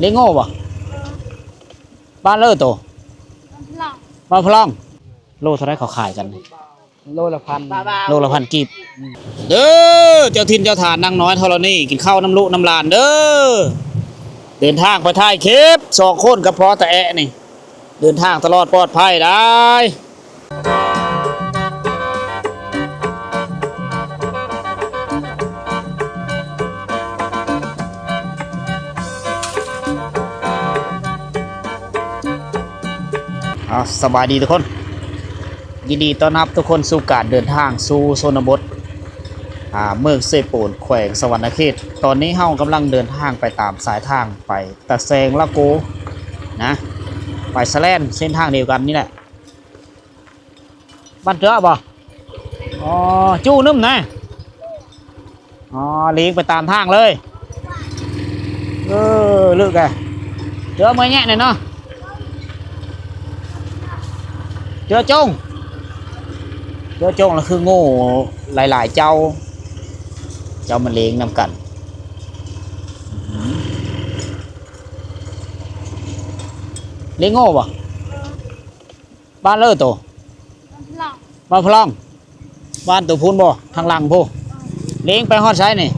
ເລໂງ່ບໍ່? ບ້ານເລີໂຕ? ບ້ານພະລັອງ. ໂລເທົ່າໃດເຂົາຂາຍກັນ? ໂລລະພັນ. ໂລລະພັນກີບ. ເດີ ເຈົ້າຖິ່ນເຈົ້າຖານນາງນ້ອຍທໍລະນີ ກິນເຂົ້ານຳລູກນຳຫຼານເດີ. ເດີນທາງໄປຖ່າຍຄລິບສອງຄົນກັບພໍ່ຕາແອະນີ້ ເດີນທາງຕະຫຼອດປອດໄພໄດ໋. ເອົາ ສະບາຍດີທຸກຄົນ, ຍິນດີຕ້ອນຮັບທຸກຄົນສູ່ການເດີນທາງສູ່ຊົນນະບົດ ອ່າ ເມືອງເຊໂປນ ແຂວງສະຫວັນນະເຂດ. ຕອນນີ້ເຮົາກຳລັງເດີນທາງໄປຕາມສາຍທາງໄປຕາແຊງ ລາໂກ ນະ, ໄປສະແລນ ເສັ້ນທາງດຽວກັນນີ້ແຫຼະ. ບ້ານເທື່ອບໍ່? ອໍ ຈູ່ໜຶ່ມນະ. ອໍ ເລງໄປຕາມທາງເລີຍ. ເອີ ເລິກແກ ເທື່ອເມື່ອຍແຍະແນ່ເນາະ. ເຈື່ອຈົ່ງ ເຈື່ອຈົ່ງລະຄືໂງ່ຫຼາຍໆເຈົ້າ, ເຈົ້າມາເລງນຳກັນ. ເລງໂງ່ບໍ່? ບ້ານເລີໂຕ? ບ້ານພະລັອງ. ບ້ານໂຕພຸ້ນບໍ່? ທາງຫຼັງພຸ້ນ. ເລງໄປຮອດໃສນີ້?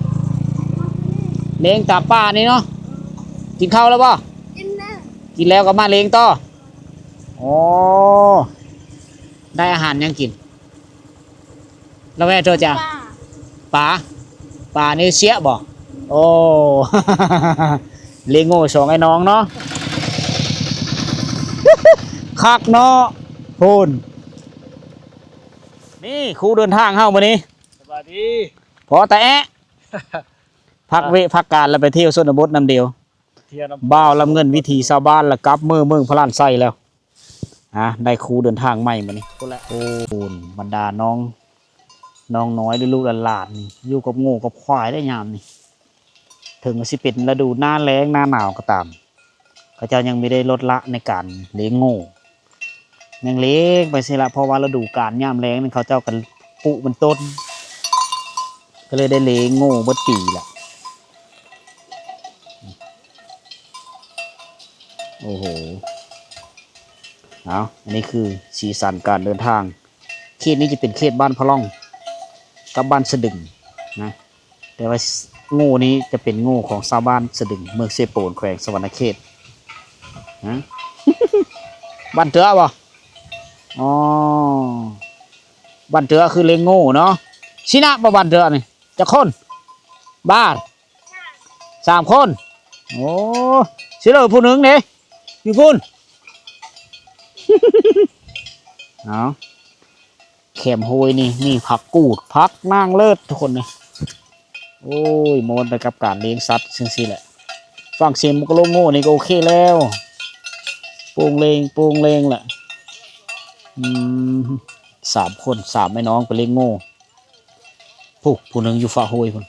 ເລງຕາມປ່ານີ້ເນາະ. ກິນເຂົ້າແລ້ວບໍ່? ກິນແລ້ວ. ກິນແລ້ວກໍມາເລງຕໍ່. ໂອ້ ໄດ້ອາຫານຫຍັງກິນ? ລະແວໂຕຈາ ປາ ປາ ປານີ້ເຊຍບໍ່? ໂອ້ ເລໂງ່ສອງໄອ້ນ້ອງເນາະ. ຄັກເນາະ ພຸ້ນ. ນີ້ຄູ່ເດີນທາງເຮົາມື້ນີ້. ສະບາຍດີ ພໍຕາແອະ. ພັກເວະພັກການແລ້ວໄປທ່ຽວຊົນນະບົດນຳດຽວ. ບ່າວລຳເງິນວິຖີຊາວບ້ານລະກັບເມືອເມືອງພະລານໄຊແລ້ວ. ອ່າ ໄດ້ຄູ່ເດີນທາງໃໝ່ມື້ນີ້. ໂອ້ ບັນດານ້ອງ ນ້ອງນ້ອຍ ລູກໆຫຼານໆນີ້ ຢູ່ກັບງົວກັບຄວາຍໄດ້ຍາມນີ້. ເຖິງວ່າຊິເປັນລະດູໜ້າແລ້ງໜ້າໜາວກໍຕາມ ເຂົາເຈົ້າຍັງມີໄດ້ລົດລະໃນການລ້ຽງງົວ. ຍັງລ້ຽງໄປຊີ້ລະ ເພາະວ່າລະດູການຍາມແລ້ງນັ້ນເຂົາເຈົ້າກໍປູກມັນຕົ້ນ ກໍເລີຍໄດ້ລ້ຽງງົວເບິດປີລະ. ໂອ້ໂຫ ເອົາ ອັນນີ້ຄືສີສັນການເດີນທາງ. ເຂດນີ້ຈະເປັນເຂດບ້ານພະລ່ອງກັບບ້ານສະດຶງນະ. ແຕ່ວ່າ ສ- ໂງ່ນີ້ຈະເປັນໂງ່ຂອງຊາວບ້ານສະດຶງ ເມືອງເຊໂປນ ແຂວງສະຫວັນນະເຂດນະ. ບ້ານເຕີອບໍ່? ອໍ ບ້ານເຕີອຄືລ້ຽງໂງ່ເນາະ. ຊິນະບໍ່ບ້ານເຕີອນີ້? ຈັກຄົນ? ບ້ານ ສາມຄົນ. ໂອ້ ຊິເລີຜູ້ໜຶ່ງເດ້ ຢູ່ພຸ້ນ. ເອົາ ແຄມຫ້ວຍນີ້ມີຜັກກູດ ຜັກນາງເລີດທຸກຄົນເອີຍ. ໂອ້ຍ ມ່ວນໄປກັບການລ້ຽງສັດຈັ່ງຊີ້ແຫຼະ. ຟັງສຽງໝູກະໂລງໂງ່ນີ້ກໍໂອເຄແລ້ວ. ໂປ່ງເລງ ໂປ່ງເລງແຫຼະ. ອືມ ສາມຄົນ ສາມແມ່ນ້ອງໄປລ້ຽງໂງ່. ຜູ້ ຜູ້ໜຶ່ງຢູ່ຝາຫ້ວຍພຸ້ນ.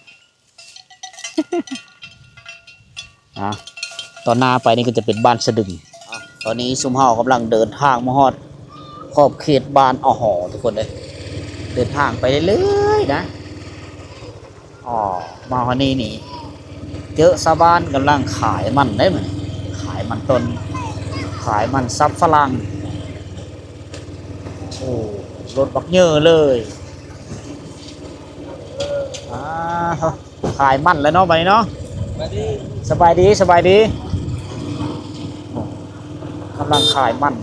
ອ່າ ຕໍ່ໜ້າໄປນີ້ກໍຈະເປັນບ້ານສະດຶງ. ອ່າ ຕອນນີ້ຊຸມເຮົາກຳລັງເດີນທາງມາຮອດຂອບເຂດບ້ານອະຫໍ ທຸກຄົນເອີຍ. ເດີນທາງໄປເລື້ອຍໆນະ. ອໍ ມາຮອດນີ້ນີ້ ເຈີຊາວບ້ານກຳລັງຂາຍມັນເດ້ມື້ນີ້ ຂາຍມັນຕົ້ນ ຂາຍມັນສັບຝຣັ່ງ. ໂອ້ ລົດບັກເຍີເລີຍ. ອ່າ ຂາຍມັນແລ້ວເນາະ ບັດນີ້ເນາະ. ສະບາຍດີ ສະບາຍດີ ສະບາຍດີ. ໂອ້ ກຳລັງຂາຍມັນ.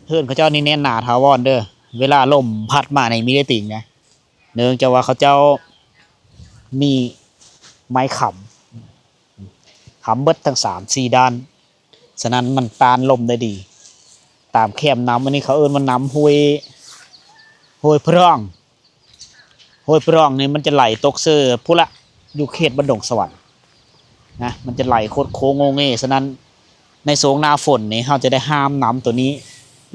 ເຮືອນເຂົາເຈົ້ານີ້ແໜ້ນໜາຖາວອນເດີ້. ເວລາລົມພັດມານີ້ມີແຕ່ຕິງນະ. ເນື່ອງຈາກວ່າເຂົາເຈົ້າມີໄມ້ຄ້ຳ ຄ້ຳເບິດທັງສາມສີ່ດ້ານ. ສະນັ້ນມັນຕ້ານລົມໄດ້ດີ. ຕາມແຄມນ້ຳ ອັນນີ້ເຂົາເອີ້ນວ່ານ້ຳຫ້ວຍ ຫ້ວຍພຣອງ. ຫ້ວຍພຣອງນີ້ມັນຈະໄຫຼຕົກເສີພຸ້ນລະ ຢູ່ເຂດບ້ານດົງສະຫວັນນະ. ມັນຈະໄຫຼຄົດໂຄ້ງໂງ່ເງ່. ສະນັ້ນ ໃນຊ່ວງໜ້າຝົນນີ້ ເຮົາຈະໄດ້ຫ້າມນ້ຳໂຕນີ້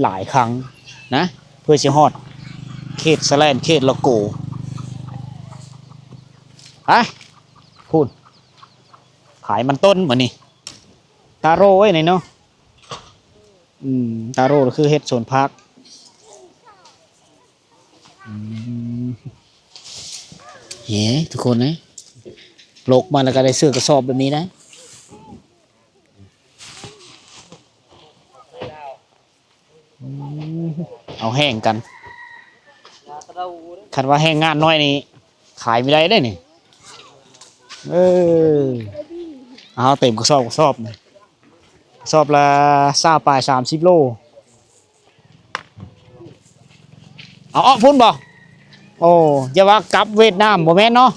ຫຼາຍຄັ້ງນະ ເພື່ອຊິຮອດເຂດສະແລນ ເຂດລະໂກ. ໄປ ພຸ້ນ ຂາຍມັນຕົ້ນບາດນີ້. ຕາໂຣເອີຍນີ້ເນາະ. ອືມ ຕາໂຣກໍຄືເຮັດສວນຜັກ. ອືມ ເອີ ທຸກຄົນເອີຍ ລົກມາແລ້ວກໍໄດ້ເສື້ອກະສອບແບບນີ້ນະ. ອືມ ເອົາແຮງກັນ ຄັນວ່າແຮງງານນ້ອຍນີ້ຂາຍບໍ່ໄດ້ເດ້ນີ້. ເອີ ເອົາເຕັມກະສອບ ກະສອບນີ້ ກະສອບລະຊາວປາຍ ສາມສິບໂລ. ເອົາອອກພຸ້ນບໍ່? ໂອ້ ຢ່າວ່າກັບຫວຽດນາມ ບໍ່ແມ່ນເນາະ.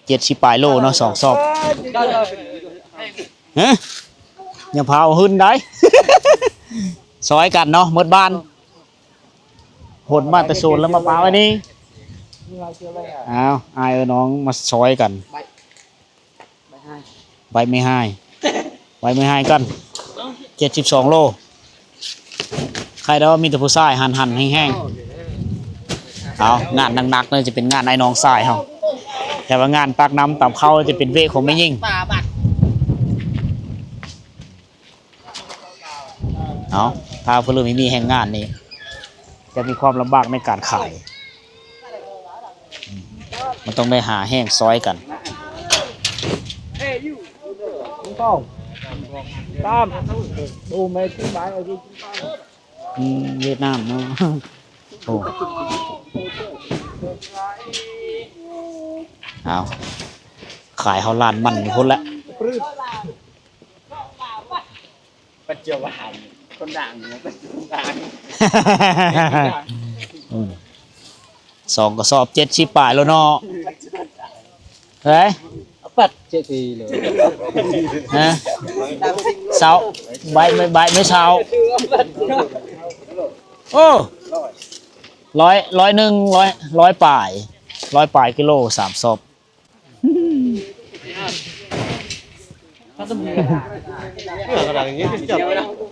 ເຈັດສິບປາຍໂລເນາະ ສອງສອບ. ຮະ ຢ່າພາວຫຶ້ນໄດ໋ ຊ່ອຍກັນເນາະ ໝົດບ້ານ ຂົນມາແຕ່ສວນແລ້ວມາປະໄວ້ນີ້. ອ້າວ ອ້າຍເອີນ້ອງມາຊ່ອຍກັນ. ໃບໄມ້ຫາຍ ໃບໄມ້ຫາຍກ່ອນ ເຈັດສິບສອງໂລ. ໃຄດອກມີແຕ່ຜູ້ຊາຍຫັນໆແຮງໆ. ເອົາ ງານໜັກໆເລີຍຈະເປັນງານອ້າຍນ້ອງຊາຍເຮົາ ແຕ່ວ່າງານຕັກນ້ຳຕຳເຂົ້າຈະເປັນເວຂອງແມ່ຍິງ. ເອົາ ຖ້າຜູ້ເລີ່ມມີແຮງງານນີ້ ຈະມີຄວາມລຳບາກໃນການຂາຍ. ອືມ ມັນຕ້ອງໄດ້ຫາແຮງຊ່ອຍກັນ. ອືມ ຫວຽດນາມເນາະ. ໂອ້ ເອົາ ຂາຍເຮົາລ້ານມັນຢູ່ພຸ້ນແຫຼະ. ປັດຈຸບັນຄົນດັງ ປັດຈຸບັນ ອືມ ສອງກະສອບເຈັດສິບປາຍໂລເນາະ. ເອີຍ ປັດເຈັດສິບໂລ ຮະ ຊາວ ໃບ ໃບ ໃບໄມ້ຊາວ. ໂອ້ ຮ້ອຍ ຮ້ອຍໜຶ່ງ ຮ້ອຍ ຮ້ອຍປາຍ ຮ້ອຍປາຍກິໂລ ສາມສອບ.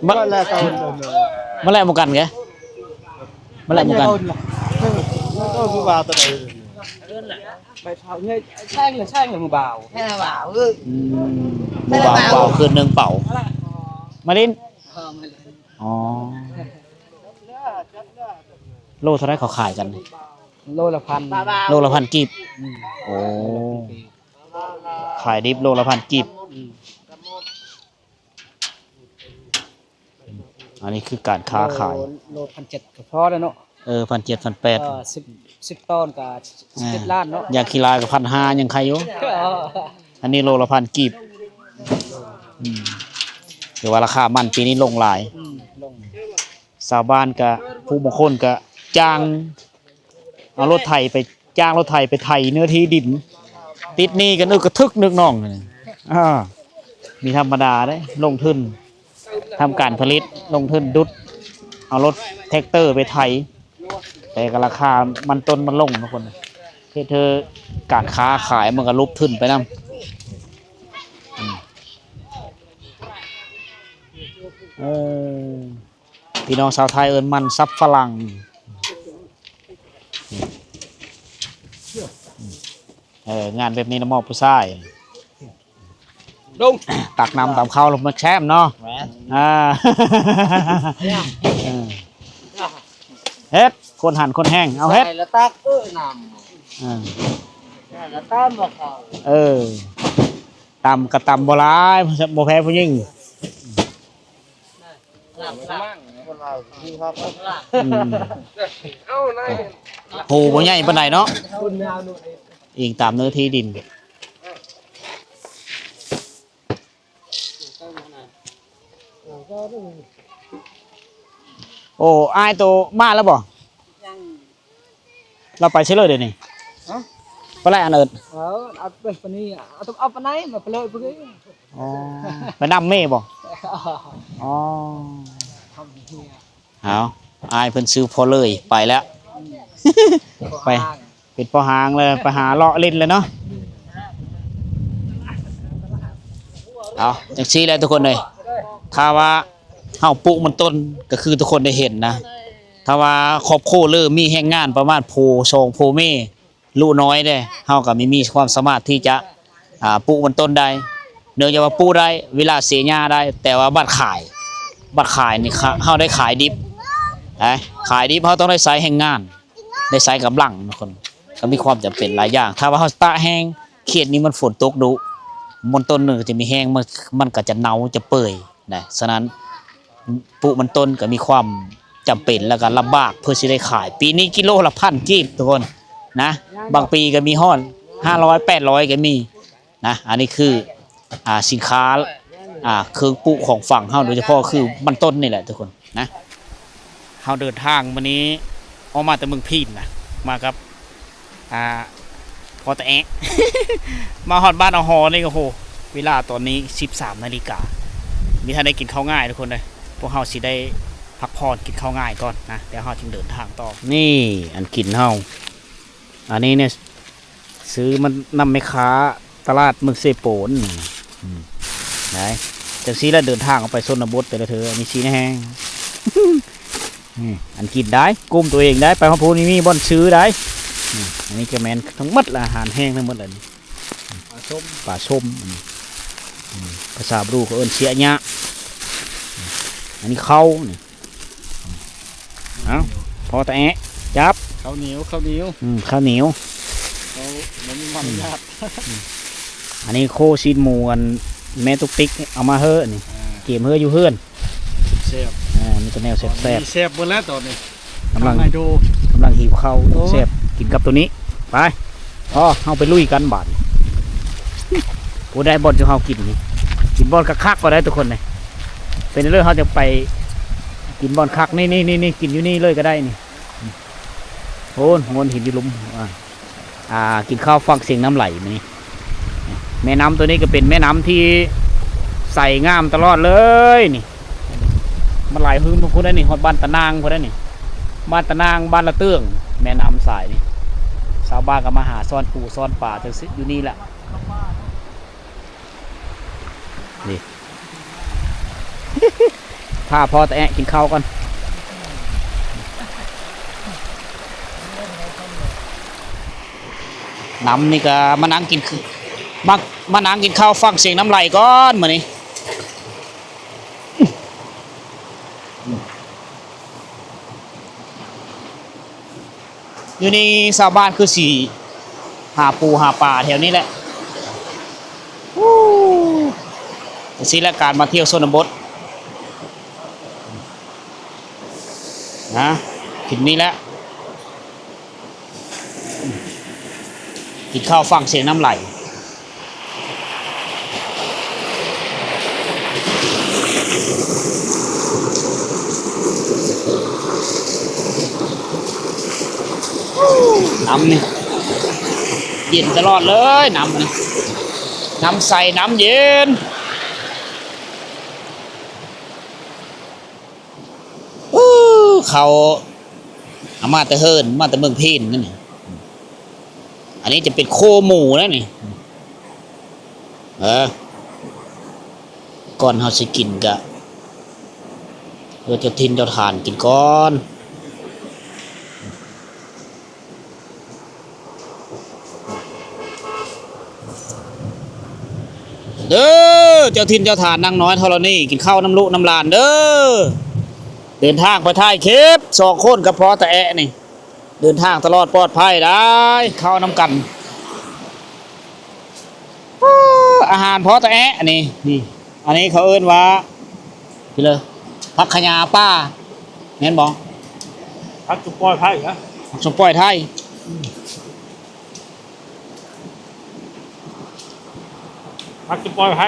ມາ ມາແລກໝູ່ກັນແກ ມາແລກໝູ່ກັນ. ໃບເຜົາໃຫຍ່ແຊງລະແຊງລະໝູ່ບ່າວ ແຊງລະບ່າວເອີຍ. ອືມ ໝູ່ບ່າວເປົ່າຄືນໜຶ່ງເປົ່າ ມາຫຼິ້ນ. ອໍ ໂລເທົ່າໃດເຂົາຂາຍກັນ? ໂລລະພັນ ໂລລະພັນກີບ. ອືມ ໂອ້ ຂາຍດິບໂລລະພັນກີບ. ອືມ ອັນນີ້ຄືການຄ້າຂາຍ. ໂລ ໂລພັນເຈັດກໍພໍແລ້ວເນາະ. ເອີ ພັນເຈັດ ພັນແປດ ເອີ ສິບ ສິບຕອນກໍສິບເຈັດລ້ານເນາະ. ຢ່າງຂີ້ລາຍກໍພັນຫ້າຍັງໄຄຢູ່. ເອີ ອັນນີ້ໂລລະພັນກີບ. ອືມ ຖືວ່າລາຄາມັນປີນີ້ລົງຫຼາຍ. ອືມ ລົງ. ຊາວບ້ານກະ ຜູ້ບາງຄົນກະຈ້າງເອົາລົດໄຖໄປ ຈ້າງລົດໄຖໄປໄຖເນື້ອທີ່ດິນ ຕິດໜີ້ກັນອຶກກະທຶກນຶກໜ່ອງ. ອາ ມີທຳມະດາເດ້ ລົງທຶນທຳການຜະລິດ ລົງທຶນດຸດ ເອົາລົດແທັກເຕີໄປໄຖ ແຕ່ກະລາຄາມັນຕົ້ນມັນລົງທຸກຄົນ ເຮັດໃຫ້ການຄ້າຂາຍມັນກະຫຼຸບທຶນໄປນຳ. ອືມ ເອີ ພີ່ນ້ອງຊາວໄທເອີ້ນມັນສັບຝຣັ່ງ. ເອີ ງານແບບນີ້ນະ ໝໍຜູ້ຊາຍ ລົງ ຕັກນ້ຳຕຳເຂົ້າລົງມາແຊມເນາະ. ແມ່ນ ອ່າ ເອີ ເຮັດ ຄົນຫັນຄົນແຮງ ເອົາເຮັດ ໃສ່ລະຕັກ ເອີ ນ້ຳ ເອີ ໃສ່ລະຕຳບໍ່ເຂົ້າ ເອີ ຕຳກະຕຳບໍ່ຫຼາຍ ບໍ່ແພ້ຜູ້ຍິງ. ອືມ ໂຫ ບໍ່ໃຫຍ່ປານໃດເນາະ ອີງຕາມເນື້ອທີ່ດິນ. ໂອ້ ອ້າຍໂຕມາແລ້ວບໍ່? ຍັງ. ລາວໄປໃສເລີຍດຽວນີ້? ຮະ? ໄປໄລ່ອັນເອີ້ນ ເອີ ເອົາໄປປານນີ້ ເອົາ ເອົາປານໃດມາໄປເລີຍພຸ້ນ. ອໍ ໄປນຳເມບໍ່? ອໍ ເອົາ ອ້າຍເພິ່ນຊື່ພໍ່ເລີຍ ໄປແລ້ວ ອືມ ໄປ ເປັນພໍ່ຮ້າງແລ້ວ ໄປຫາເລາະຫຼິ້ນແລ້ວເນາະ. ເອົາ ຈັ່ງຊີ້ແຫຼະທຸກຄົນເອີຍ ຖ້າວ່າເຮົາປູກມັນຕົ້ນ ກໍຄືທຸກຄົນໄດ້ເຫັນນະ ຖ້າວ່າຄອບຄົວເລີມີແຮງງານປະມານຜູ້ສອງຜູ້ແມ່ ລູກນ້ອຍເດ້ ເຮົາກໍມີ ມີຄວາມສາມາດທີ່ຈະ ອ່າ ປູກມັນຕົ້ນໄດ້ ເນື່ອງຈາກວ່າປູກໄດ້ ເວລາເສຍຫຍ້າໄດ້ ແຕ່ວ່າບັດຂາຍ ບັດຂາຍນີ້ ເຮົາໄດ້ຂາຍດິບ ນະ ຂາຍດິບເຮົາຕ້ອງໄດ້ໃຊ້ແຮງງານ ໄດ້ໃຊ້ກຳລັງທຸກຄົນ ກໍມີຄວາມຈຳເປັນຫຼາຍຢ່າງ. ຖ້າວ່າເຮົາຕາກແຫ້ງ ເຂດນີ້ມັນຝົນຕົກດຸ ມັນຕົ້ນໜຶ່ງກໍຈະມີແຮງ ມັນ ມັນກໍຈະເນົ່າຈະເປີຍນະ. ສະນັ້ນ ປູກມັນຕົ້ນກໍມີຄວາມຈຳເປັນ ແລ້ວກໍລຳບາກເພື່ອຊິໄດ້ຂາຍ. ປີນີ້ກິໂລລະພັນກີບທຸກຄົນນະ ບາງປີກໍມີຮອດຫ້າຮ້ອຍ ແປດຮ້ອຍກໍມີ ນະ. ອັນນີ້ຄື ອ່າ ສິນຄ້າ ອ່າ ເຄື່ອງປູກຂອງຝັ່ງເຮົາ ໂດຍສະເພາະຄືມັນຕົ້ນນີ້ແຫຼະທຸກຄົນນະ. ເຮົາເດີນທາງມື້ນີ້ອອກມາແຕ່ເມືອງພີນນະ ມາກັບ ອ່າ ພໍ່ຕາແອະ ມາຮອດບ້ານອາຫໍນີ້ ໂອ້ໂຫ ເວລາຕອນນີ້ສິບສາມນາລິກາ ມີທັນໄດ້ກິນເຂົ້າງາຍທຸກຄົນເດີ. ພວກເຮົາຊິໄດ້ພັກຜ່ອນກິນເຂົ້າງາຍກ່ອນນະ ແລ້ວເຮົາຈຶ່ງເດີນທາງຕໍ່. ນີ້ອັນກິນເຮົາ ອັນນີ້ເນຍ ຊື້ມານຳແມ່ຄ້າຕະຫຼາດເມືອງເຊໂປນ ອືມ ໄດ້ ຈັ່ງຊີ້ແຫຼະ ເດີນທາງອອກໄປຊົນນະບົດແຕ່ລະເທື່ອ ມີຊີ້ນແຫ້ງ ນີ້ ອັນກິນໄດ້ ກຸ້ມຕົວເອງໄດ້ ໄປຮອດພູນນີ້ມີບ່ອນຊື້ໄດ້. ນີ້ ອັນນີ້ກໍແມ່ນທັງໝົດລະ ອາຫານແຫ້ງທັງໝົດລະນີ້ ປາສົ້ມ ປາສົ້ມ ອືມ ອືມ ພາສາບຣູເຂົາເອີ້ນເຊຍຍະ ອັນນີ້ເຂົ້ານີ້. ເອົາ ພໍຕາແອະ ຈັບ ເຂົ້າໜຽວ ເຂົ້າໜຽວ ອືມ ເຂົ້າໜຽວ ເຂົາບໍ່ມີມາລະຍາດ ອືມ ອັນນີ້ໂຄຊີ້ນໝູ ອັນແມ່ຕຸກຕິກເອົາມາເຮີນີ້ ອ່າ ກຽມເຮີຢູ່ເຮືອນ ແຊບ ອ່າ ມີແຕ່ແນວແຊບໆ ແຊບເບິດແລ້ວຕອນນີ້ ກຳລັງ ກຳລັງຫິວເຂົ້າ ໂອ້ຍ ແຊບ ກິນກັບໂຕນີ້ ໄປ ພໍ ເຮົາໄປລຸຍກັນບາດນີ້ ຜູ້ໃດບ່ອນຈຸເຮົາກິນນີ້ ກິນບ່ອນຄັກໆ ກໍໄດ້ທຸກຄົນເດ້ ເປັນເລີຍ ເຮົາຈະໄປກິນບ່ອນຄັກ ນີ້ໆໆ ກິນຢູ່ນີ້ເລີຍກໍໄດ້ນີ້ ໂອ້ ໂຫນຫີນຢູ່ລຸ່ມ ອ່າ ອ່າ ກິນເຂົ້າຟັງສຽງນ້ຳໄຫຼມື້ນີ້ ແມ່ນ້ຳໂຕນີ້ກໍເປັນແມ່ນ້ຳທີ່ໃສງາມຕະຫຼອດເລີຍນີ້ ມັນໄຫຼຫຶມພຸ້ນແຫຼະນີ້ ຮອດບ້ານຕານາງພຸ້ນແຫຼະນີ້ ບ້ານຕານາງ ບ້ານລະເຕີງ ແມ່ນ້ຳສາຍນີ້ ຊາວບ້ານກໍມາຫາຊ້ອນປູຊ້ອນປາຈັ່ງຊີ້ຢູ່ນີ້ແຫຼະ ນີ້ ຖ້າພໍຕາແອະກິນເຂົ້າກ່ອນ ນ້ຳນີ້ກໍມານັ່ງກິນ ມາ ມານັ່ງກິນເຂົ້າຟັງສຽງນ້ຳໄຫຼກ່ອນມື້ນີ້. ຢູ່ນີ້ຊາວບ້ານຄືຊິຫາປູຫາປາແຖວນີ້ແຫຼະ ອູ້ ຈັ່ງຊີ້ແຫຼະ ການມາທ່ຽວຊົນນະບົດ ນະ ຂຶ້ນນີ້ແຫຼະ ກິນເຂົ້າຟັງສຽງນ້ຳໄຫຼ ນ້ຳນີ້ເຢັນຕະຫຼອດເລີຍ ນ້ຳນີ້ ນ້ຳໃສ ນ້ຳເຢັນ. ເອີ ເຂົ້າ ເອົາມາແຕ່ເຮີນ ມາແຕ່ເມືອງພີນນັ້ນນີ້ ອັນນີ້ຈະເປັນໂຄໝູແລ້ວນີ້ ເອີ ກ່ອນເຮົາຊິກິນກະ ເອີ ເຈົ້າຖິ່ນເຈົ້າຖານກິນກ່ອນ. ເດີ ເຈົ້າຖິ່ນເຈົ້າຖານນາງນ້ອຍທໍລະນີ ກິນເຂົ້ານຳລູກນຳຫຼານເດີ ເດີນທາງໄປຖ່າຍຄລິບ ສອງຄົນກັບພໍ່ຕາແອະນີ້ ເດີນທາງຕະຫຼອດປອດໄພໄດ້ ເຂົ້ານຳກັນ. ອາ ອາຫານພໍ່ຕາແອະນີ້ ນີ້ ອັນນີ້ເຂົາເອີ້ນວ່າ ພີ່ເລີ ຜັກຂະຫຍ້າປ່າ ແມ່ນບໍ່? ຜັກສົມປອຍໄທນະ ຜັກສົມປອຍໄທ ຜັກສົມປອຍໄທ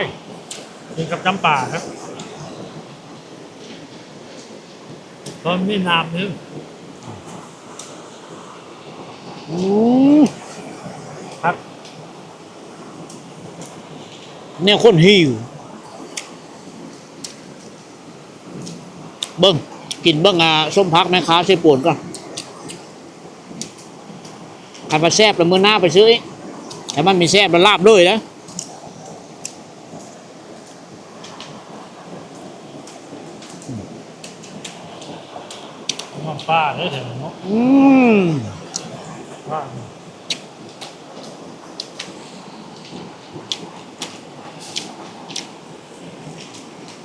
ກິນກັບຈຳປານະ ຕອນມີນ້ຳນີ້ ອືມ ຄັກ ແນວຄົນຫິວ ເບິ່ງ ກິນເບິ່ງ ອ່າ ສົ້ມຜັກແມ່ຄ້າເຊໂປນກ່ອນ ຄັນວ່າແຊບລະມື້ໜ້າໄປຊື້ອີກ ຖ້າມັນມີແຊບລະລາບເລີຍນະ. ນ້ຳປາເດີແຖວນີ້ເນາະ ອືມ ປາ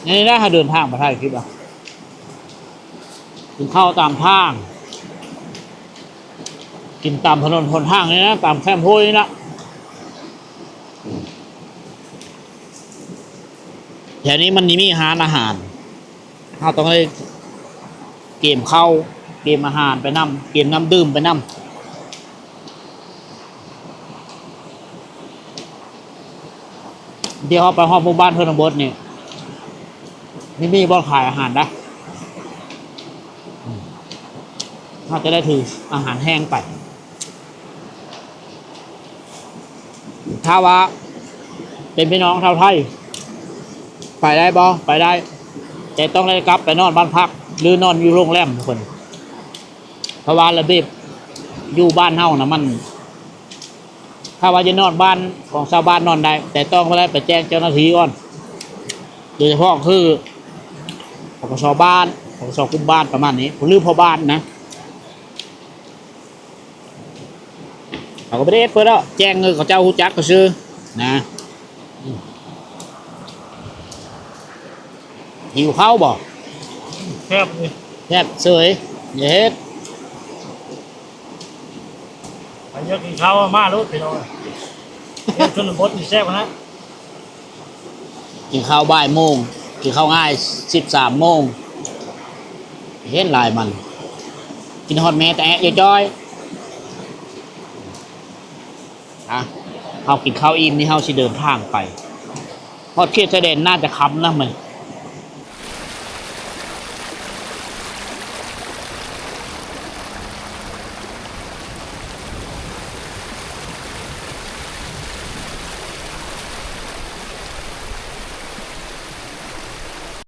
ນີ້ນະ ເຮົາເດີນທາງມາຖ່າຍຄລິບ ອ່າ ກິນເຂົ້າຕາມທາງ ກິນຕາມຖະໜົນຫົນທາງນີ້ນະ ຕາມແຄມຫ້ວຍນີ້ນະ. ແຖວນີ້ມັນຊິມີຮ້ານອາຫານ ເຮົາຕ້ອງໄດ້ກຽມເຂົ້າ ກຽມອາຫານໄປນຳ ກຽມນ້ຳດື່ມໄປນຳ. ດຽວເຮົາໄປຮອດໝູ່ບ້ານຊົນນະບົດນີ້ ມີ ມີບ່ອນຂາຍອາຫານນະ ເຮົາຈະໄດ້ຖືອາຫານແຫ້ງໄປ. ຖ້າວ່າເປັນພີ່ນ້ອງຊາວໄທ ໄປໄດ້ບໍ່? ໄປໄດ້ ແຕ່ຕ້ອງໄດ້ກັບໄປນອນບ້ານພັກ ຫຼືນອນຢູ່ໂຮງແຮມພຸ້ນ. ເພາະວ່າລະບຽບຢູ່ບ້ານເຮົານະ ມັນ ຖ້າວ່າຈະນອນບ້ານຂອງຊາວບ້ານນອນໄດ້ ແຕ່ຕ້ອງໄດ້ໄປແຈ້ງເຈົ້າໜ້າທີ່ກ່ອນ ໂດຍສະເພາະຄື ປກສ ບ້ານ ປກສ ຄຸ້ມບ້ານ ປະມານນີ້ ຫຼືພໍ່ບ້ານນະ. ເຮົາກໍບໍ່ໄດ້ເຮັດເພິ່ນດອກ ແຈ້ງໃຫ້ເຂົາເຈົ້າຮູ້ຈັກຊື່ໆນະ. ຫິວເຂົ້າບໍ່? ແຊບເລີຍ ແຊບເສີຍ ຢ່າເຮັດ. ໃຜຢາກກິນເຂົ້າມາໂລດພີ່ນ້ອງ ເຮັດຊົນນະບົດນີ້ແຊບຂະໜາດ. ກິນເຂົ້າບ່າຍໂມງ ກິນເຂົ້າງາຍສິບສາມໂມງ ເຫັນຫຼາຍມັນ ກິນຮອດແມ້ແຕ່ແອະຈ້ອຍໆ. ອ່ະ ເຮົາກິນເຂົ້າອີ່ມນີ້ ເຮົາຊິເດີນທາງໄປ ຮອດເຂດຊາຍແດນໜ້າຈະຄ່ຳນະ ມື້